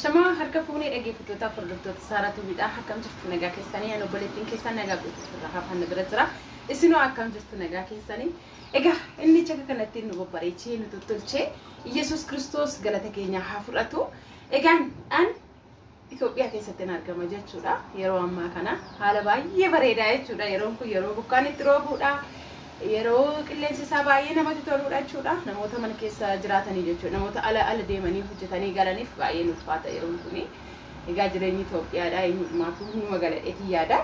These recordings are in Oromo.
Shamaa harka fuunee dhaggeeffattoota hordoftoota Saaraa Tuubiidha. Akkam jirtu nagaa keessanii? Ani obboleettiin keessan nagaa guutuu irraa hafan bira jira. Isinoo akkam jirtu nagaa keessanii? Egaa inni akka kanatti nu babbareechee nu tottolchee Iyyasuus Kiristoos galata keenya haa fudhatu. Egaan an Itoophiyaa keessatti argama jechuudha. Yeroo ammaa kana haala baay'ee bareedaa jechuudha. Yeroon kun yeroo bokkaan itti roobuudha. Yeroo qilleensi isaa baay'ee namatti toluudha jechuudha. Namoota mana keessa jiraatanii jechuudha. Namoota ala ala deemanii hojjetanii galaniif baay'ee ulfaata yeroon kuni. Egaa jireenyi Itoophiyaadha. Eenyumaafuu numa galadheetii yaada.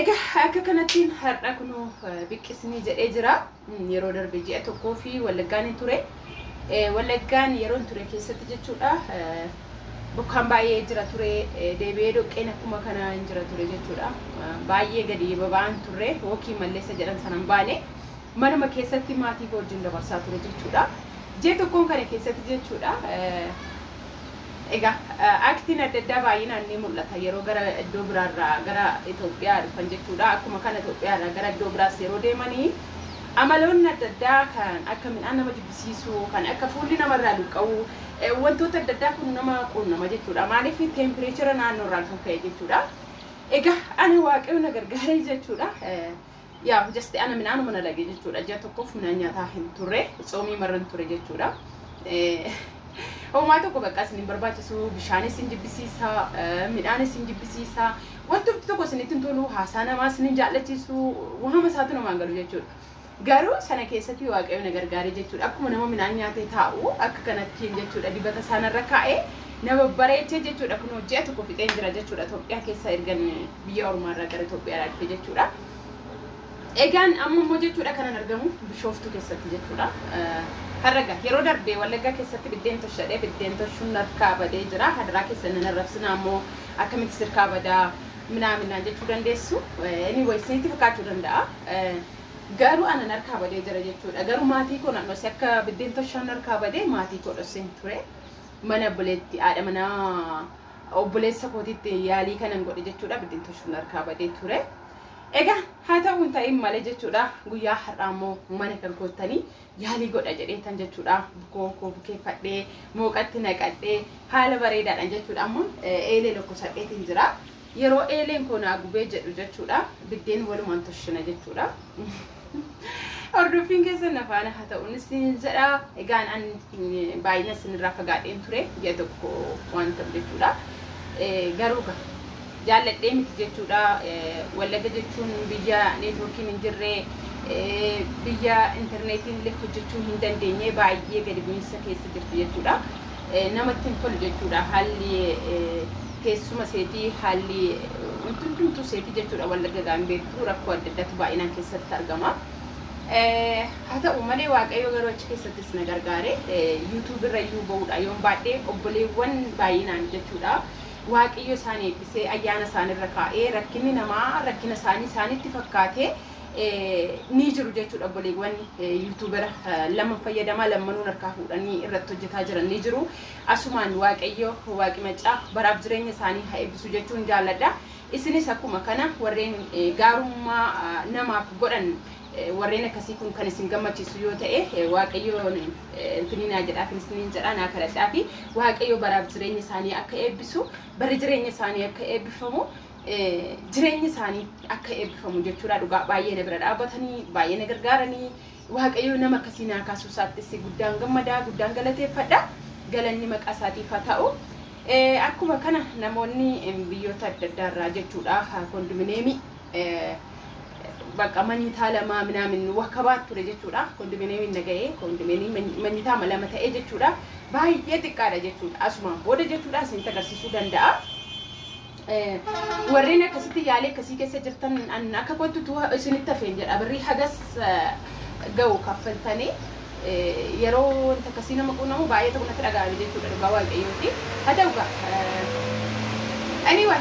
Egaa akka kanattiin har'a kunoo biqqisnii jedhee jira. Yeroo darbe ji'a tokkoo fi Wallaggaan ture. Wallaggaan yeroon ture keessatti jechuudha. Bokkaan baay'ee jira ture, deebi'ee dhoqqeen akkuma kana hin jira ture jechuudha. Baay'ee gadi baba'an turre, wookii malleessa jedhan sanan baane manuma keessatti maatii koo wajjin dabarsaa ture jechuudha. Ji'a tokkoon kana keessatti jechuudha. Egaa aktiin adda addaa baay'inaan ni mul'ata yeroo gara iddoo biraarraa gara Itoophiyaa dhufan jechuudha. Akkuma kana Itoophiyaarraa gara iddoo biraas yeroo deemanii amaloonni adda addaa kan akka midhaan nama jibbisiisuu, kan akka fuulli namarraa luqqa'u, wantoota adda addaa kun nama quunnama jechuudha. Maaliif teempireechara naannoorraan kan ka'e jechuudha. Egaa ani Waaqayyo na gargaaree jechuudha. Yaa jaste ana midhaanuma na lage jechuudha. Ji'a tokkoof midhaan nyaataa hin turre, tsoomii marran ture jechuudha. Homaa tokko bakka isin hin barbaachisu, bishaanis hin jibbisiisa, midhaanis hin jibbisiisa. Wanti tokko isinitti hin tolu, haasaa namaa isin hin jaallachiisu, waama isaatu namaan galu jechuudha. Garuu sana keessatti Waaqayyo na gargaaree jechuudha. Akkuma nama midhaan nyaatee taa'u akka kanatti jechuudha. Dibata isaanirra kaa'ee na babbareechee jechuudha. Kun ji'a tokko fixeen jira jechuudha. Itoophiyaa keessa ergan biyya ormaarraa gara Itoophiyaa dhufe jechuudha. Egaan amma immoo jechuudha kanan argamu Bishooftuu keessatti jechuudha. Har'a yeroo darbe Wallaggaa keessatti biddeen toshadhee biddeen toshuun harkaa badee jira. Hadaraa keessa nan arrabsinaa immoo akkamitti sirkaa badaa minaa minaa jechuu dandeessu. Anyway, isinitti fakkaachuu danda'a. Garuu anan harkaa badee jira jechuudha. Garuu maatii koo nan dhose akka biddeen toshaan harkaa badee maatii koo dhoseen ture. Mana obboleetti haadha manaa obboleessa kootiitti yaalii kanan godhe jechuudha. Biddeen toshuun harkaa badee ture. Egaa haa ta'u hin ta'in malee jechuudha. Guyyaa har'aa immoo mana kan koottanii yaalii godha jedheetan jechuudha. Bukoo koo bukeeffadhee mooqatti naqadhee haala bareedaadhaan jechuudha. Amma eelee lakkoofsadheetiin jira. Yeroo eeleen koo naa gubee jedhu jechuudha. Biddeen walumaan toshina jechuudha. Hordoffiin keessan na faana haa ta'u isin jedha. Egaan an baay'ina isinirraa fagaadheen ture ji'a tokko waan ta'u jechuudha. Garuu jaalladhee miti jechuudha. Wallagga jechuun biyya neetwoorkiin hin jirre, biyya intarneetiin illee hojjechuu hin dandeenye baay'ee gadi bu'iinsa keessa jirti jechuudha. Namatti hin tolu jechuudha. Haalli teessuma seetii, haalli wanti hundumtuu seetii jechuudha. Wallagga gaan beektu rakkoo adda addaatu baay'inaan keessatti argama. Haa ta'u malee Waaqayyo garuu achi keessattis na gargaare. YouTube irra iyyuu bahuudha yoon baadhee obboleewwan baay'inaan jechuudha. Waaqayyo isaan eebbisee ayyaana isaanirra kaa'ee rakkinni namaa rakkina isaanii isaanitti fakkaatee ni jiru jechuudha. Obboleewwan yuutuubera lama fayyadamaa lammanuun harkaa fuudhanii irratti hojjetaa jiran ni jiru. Asumaan Waaqayyo waaqi macaa baraaf jireenya isaanii haa eebbisu jechuun jaalladha. Isinis akkuma kana warreen gaarummaa namaaf godhan warreen akkasii kun kan isin gammachiisu yoo ta'e Waaqayyo intininaa jedhaa fi isiniin jedhaa naa kadhadhaa fi Waaqayyo baraaf jireenya isaanii akka eebbisu, barri jireenya isaanii akka eebbifamu, jireenyi isaanii akka eebbifamu jechuudha. Dhugaa baay'ee na bira dhaabbatanii baay'ee na gargaaranii Waaqayyo nama akkasii naa kaasuu isaattis guddaan gammadaa, guddaan galateeffadha. Galanni maqaa isaatiif haa ta'u. Akkuma kana namoonni biyyoota adda addaa irraa jechuudha kondominiyeemii bakka manyitaa lama minaamin wakkabaat ture jechuudha. Kondominiyeemiin na ga'ee kondominiyeemii manyitaa lama ta'ee jechuudha. Baay'ee xiqqaadha jechuudha. Asumaan booda jechuudha isinitti agarsiisuu danda'a. Warreen akkasitti yaalii akkasii keessa jirtan akka kottutu isinitti hafeen jedha. Birrii hagas ga'u kaffaltanii yeroo wanta akkasii nama quunnamu baay'ee tokko natti dhaga'ame jechuudha dhugaa Waaqayyooti. Haa ta'u gaa anyway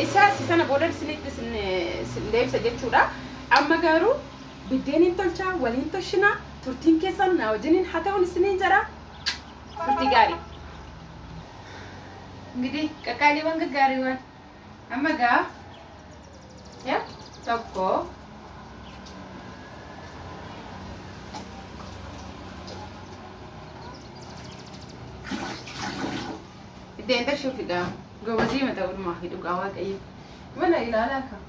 isa sana booda isinitti isin deebisa jechuudha. Amma garuu biddeen hin tolchaa, waliin toshinaa, turtiin keessan na wajjiniin haa ta'uun isiniin jedha. Turtii gaarii. Ingidihi qaqqaaliiwwan gaggaariiwwan amma gaa yaa tokko Biddeen tashuufidha. Gobazii mata oolmaa fi dhugaa waaqayyo. Mana ilaalaa ka.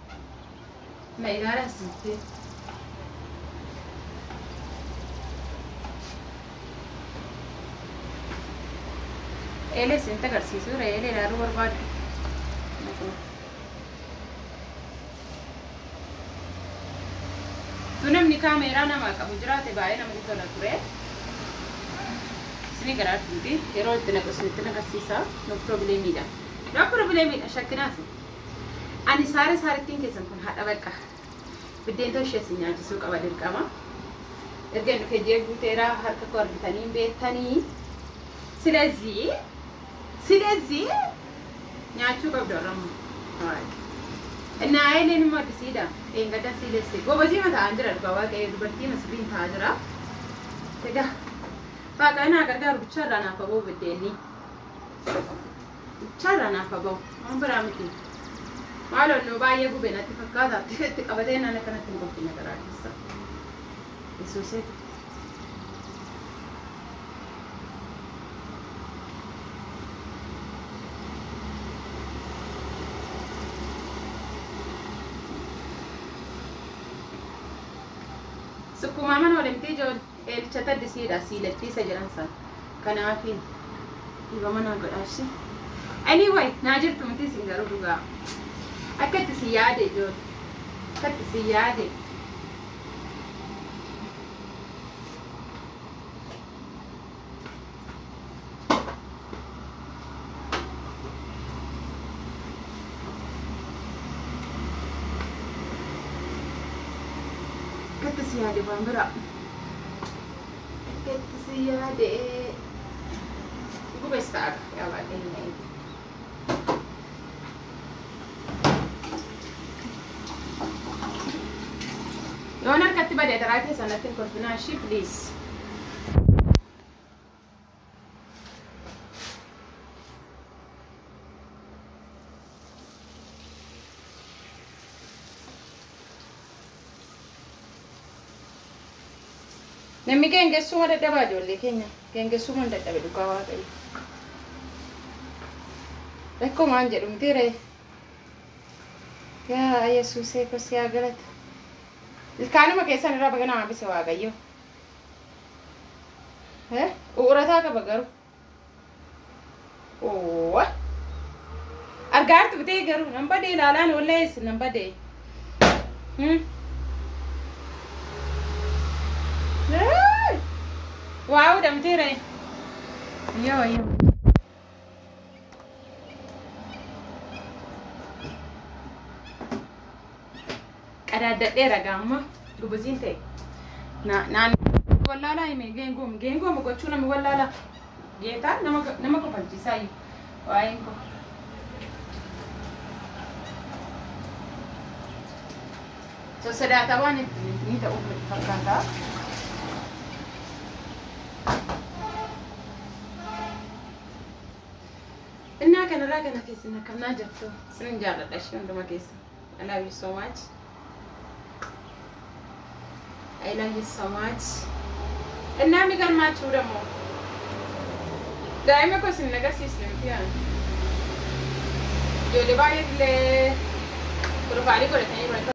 Na ilaalaa sittee. Eelee isinitti agarsiisuu eelee ilaaluu barbaadu. Tu namni kaameeraa namaa qabu jiraate baay'ee namatti tola ture. Isinii garaa miti yeroo itti naqu isinitti agarsiisa. No problemiidha. No problemiidha shakkinaas. Ani saare saarittiin keessan kun haadha bakka. Biddeen tolchee isin nyaachisuu qaba dirqama. Erga inni dhufee ji'a guuteeraa harka koo argitanii beektanii. ስለዚህ nyaachuu qabdu har'amma. እና አይሌን immoo addisiidha. Dheengadda siilesse. Gobazii ta'an jira dhugaa waaqayyo dubartii masriin ta'aa jira. Egaa waaqa naa gargaaru bichaarraa naaf haboo biddeenni. Bichaarraa naaf haboo waan biraa miti. Maaloo nu baay'ee gube natti fakkaata. Itti qabatee naan akkanatti hin qophiina garaa keessa. Yesuusee. Sukkumaa mana olemtee eelchata addisiidha siilattii isa jedhan san. Kanaafiin dhiiba manaa godhaasi. Anyway, naa jirtu miti isin garuu dhugaa. Akka itti si yaade ijoollee. Akka itti si yaade. Akka itti si yaade waan biraa. Akka itti si yaade. Gubeessa yaa baay'ee hin eegu. Yoon harkatti badee daraa keessan natti hin kolfinaa ishii please. Namni geengessuma dadhabaa ijoollee keenya. Geengessuma dadhabe dhugaa waaqayyo. Rakkoo maan jedhu miti ree. Yaa Yesuusee kosii haa galata. Ilkaanuma keessan irraa baga nama hambise waaqayyo. U'urataa qaba garuu. Oo. Argaa jirtu bitee garuu nan badee ilaalaan walleessi nan badee. Waaw damtee ree. Yoo yoo. Qadaadadheera gaamma gubuziin ta'e. Naan wallaalaa hime geengoom geengoom gochuu nama wallaalaa. Geetaa nama kofalchiisaa iyyuu waa'een koo. Sosodaata waan ni ta'u fakkaata. Innaa kanarraa kana keessan akkamnaa jirtu sinin jaalladha ishee hunduma keessa. I love you so much. I love you so much. እና የሚገርማችሁ ደግሞ daa'ima koo isin agarsiisne miti yaa. Ijoollee baay'ee illee profaayilii godhatanii jiran.